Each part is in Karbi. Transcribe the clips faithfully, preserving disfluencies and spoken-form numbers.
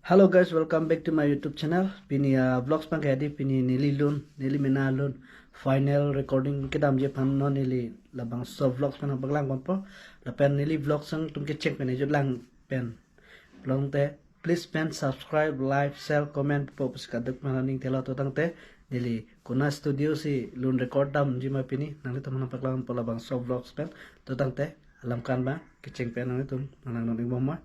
Hello guys, welcome back to my YouTube channel. Pini a vlogs abang ke hedi, pini neli lun, neli mena lun final recording kedamji aphan non neli labangso vlogs pen nangpaklang ponpo. Lapen neli vlogs nangtum kecheng pen ejut lang pen. Pulo tangte please pen subscribe, like, share, comment po pusi kaduk mana ning thelo. To tangte neli konat studio si lun record damji ma pini, nanglitum aphan nangpaklang ponpo labangso vlogs pen. To tangte alam kan abang kecheng pen nanglitum nang langdun ikbom ma.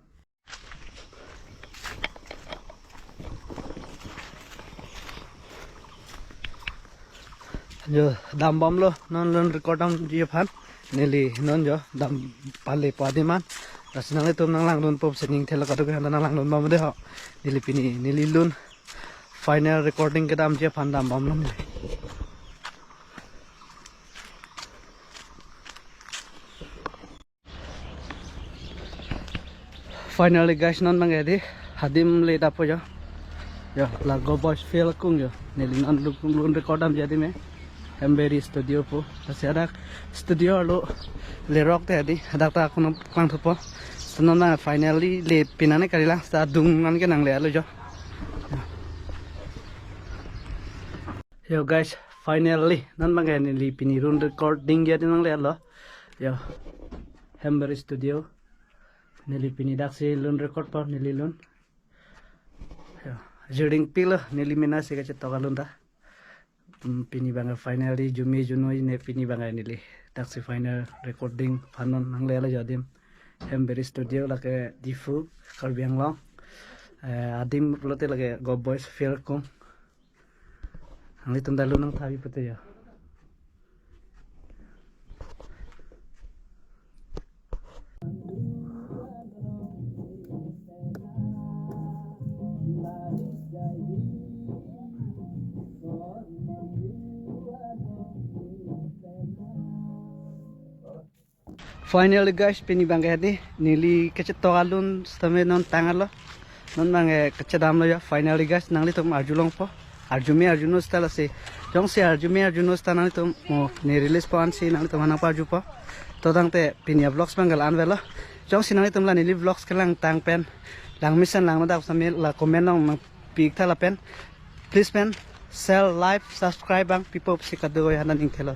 Jo, dambomlo non lun record damji aphan. Neli non jo dam pale padiman. Lasi nanglitum nang langdun po pusi ning thelo, kaduk handa nang langdun bom de ho. Neli pini neli lun final recording kedamji aphan dambomlo neli. Finally guys, non abang ke hedi adim le dapo jo. Jo, la Go Boys Field Kung jo. Neli non lun, lun record damji adim e. Hemberi Studio pu. Lasi hadak studio arlo lerok te hedi, hadak ta kuno pangthupo. So non abang finally le pinane karilang, sa dung an ke nanglelo jo. Jo guys, finally non abang ke neli pini lun recording ji adim nanglelo. Jo, Hemberi Studio. Neli pini daksi lun record po neli lun. Jo, jiring pilo neli mena si kachetok alun ta. Hmm, pini abang ke finally arjume arjuno ne, pini abang ke neli daksi final recording aphan non nanglelo jo adim. Hemberi Studio, lake Diphu, Karbi Anglong. Eh, adim pulote lake Go Boys Field Kung. Nanglitum ta lun nangthavi pute jo. Finally guys, pini abang ke hedi neli kachetok alun sitame non tanglo. Non abang ke kachedamlo jo. Finally guys, nanglitum arjulongpo. Arjume arjuno sita lasi. Jongsi arjume arjuno sita nanglitum mo ne release po ansi nanglitum aphan nangparjupo. To tangte pini a vlogs abang ke la-an avelo. Jongsi nanglitum la neli vlogs kelang tang pen langmesen langnodak sitame la comment nangpik tha lapen please pen share, like, subscribe abang pipo pusi kaduk handa ning thelo.